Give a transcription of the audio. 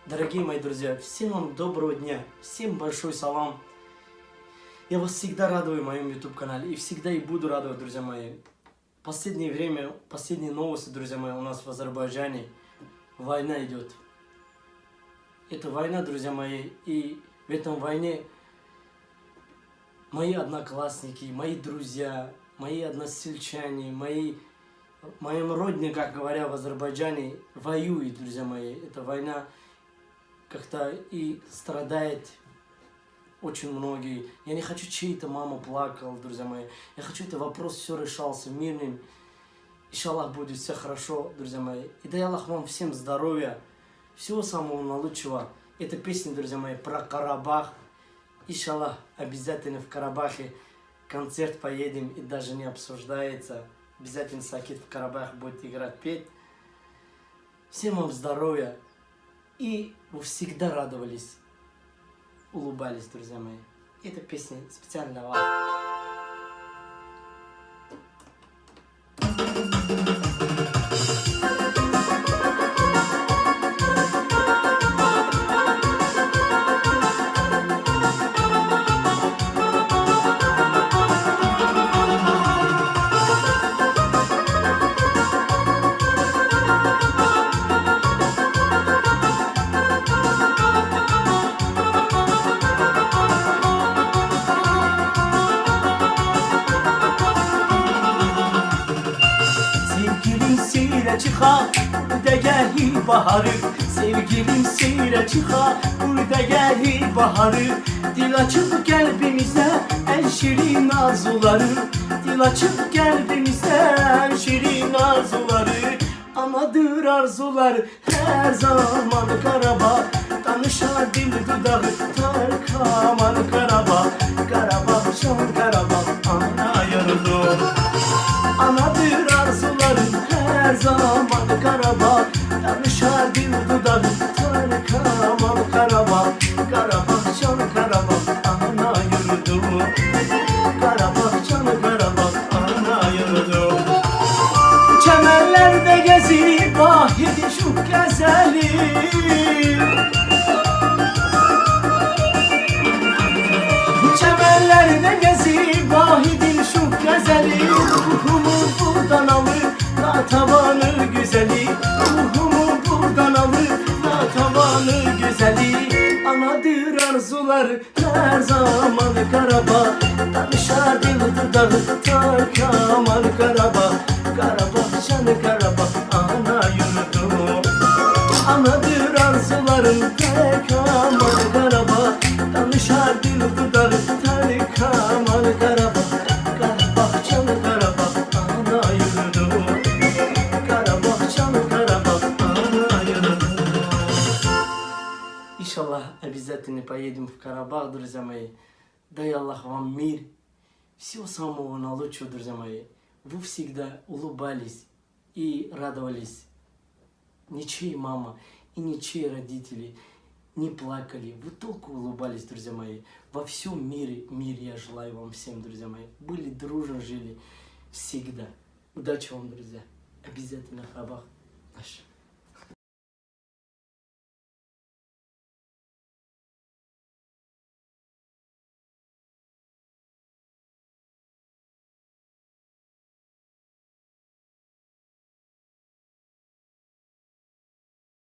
Дорогие мои друзья, всем вам доброго дня, всем большой салам. Я вас всегда радую в моем YouTube канале и всегда и буду радовать, друзья мои. Последнее время, последние новости, друзья мои, у нас в Азербайджане война идет. Это война, друзья мои, и в этом войне мои одноклассники, мои друзья, мои односельчане, моим родне, как говорят в Азербайджане, воюют, друзья мои. Это война как-то и страдает очень многие. Я не хочу, чьей-то мама плакала, друзья мои. Я хочу, этот вопрос все решался мирным. Иншаллах, будет все хорошо, друзья мои. И дай Аллах вам всем здоровья, всего самого наилучшего. Эта песня, друзья мои, про Карабах. Иншаллах, обязательно в Карабахе концерт поедем и даже не обсуждается. Обязательно Сакит в Карабах будет играть, петь. Всем вам здоровья. И вы всегда радовались, улыбались, друзья мои. Эта песня специально для вас. Sevgilim seyrə çıxa, burada gəlir baharı. Sevgilim seyrə çıxa, burada gəlir baharı. Dil açıb qəlbimizə ən şirin arzuları. Dil açıb qəlbimizə ən şirin arzuları. Anadır arzular hər zaman Qarabağ. Danışar dil dudağı Tarkaman Qarabağ. Qarabağ can Qarabağ ana yurdu. Anadır arzuların her zaman Qarabağ. Danışar dil dudağı Tarkaman Qarabağ. Qarabağ can Qarabağ ana yurdu. Qarabağ can Qarabağ ana yurdu. Çemenlerde gezip ah yedi şu güzeli. Çemenlerde gezip ah idin şu güzeli. Ruhumu buradan alır tavanı güzeli. Ruhumu buradan alır tavanı güzeli. Anadır arzular her zaman Qarabağ. Danışar dil dudağı Tarkaman Qarabağ. Qarabağ canı Qarabağ ana yurdu. Anadır arzuların Tarkaman Qarabağ. Danışar dil dudağı Tarkaman Qarabağ. Qarabağ canı Qarabağ ana yurdu. Qarabağ canı Qarabağ ana yurdu. İnşallah обязательно поедем в Карабах, друзья мои. Дай Аллах вам мир. Всего самого наилучшего, друзья мои. Вы всегда улыбались и радовались. Ничьей мама и ничьи родители не плакали. Вы только улыбались, друзья мои. Во всем мире, мир я желаю вам всем, друзья мои. Были дружно, жили всегда. Удачи вам, друзья. Обязательно Карабах наш.